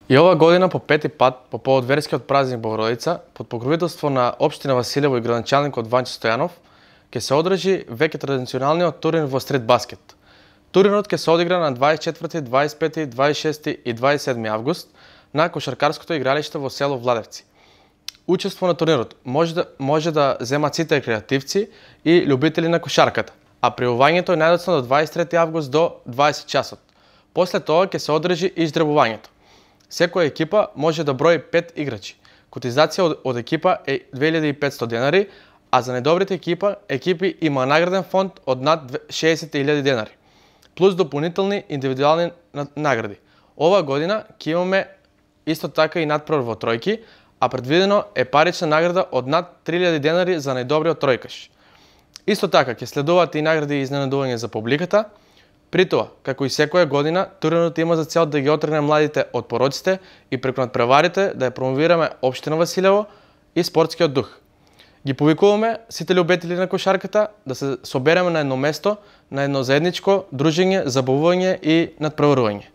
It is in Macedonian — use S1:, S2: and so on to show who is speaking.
S1: И ова година по пети пат, по повод верскиот празник Богородица, под покровителство на Општина Василево и градоначалникот Ванчо Стојанов, ќе се одржи веќе традиционалниот турнир во стрит баскет. Турнирот ќе се одигра на 24, 25, 26 и 27 август на кошаркарското игралиште во село Владевци. Учество на турнирот може да земат сите креативци и љубители на кошарката, а пријавувањето е најдоцна до 23 август до 20 часот. После тоа ќе се одржи и издребувањето. Секоја екипа може да брои 5 играчи. Котизација од екипа е 2500 денари, а за најдобрите екипи има награден фонд од над 60.000 денари, плюс дополнителни индивидуални награди. Ова година ќе имаме исто така и надпревар во тројки, а предвидено е парична награда од над 3000 денари за најдобриот тројкаш. Исто така ќе следуваат и награди и изненадување за публиката. При тоа, како и секоја година, турнирот има за цел да ги отргне младите од пороците и преку надпреварите да ја промовираме Општина Василево и спортскиот дух. Ги повикуваме сите љубители на кошарката да се собереме на едно место, на едно заедничко дружење, забавување и надпреварување.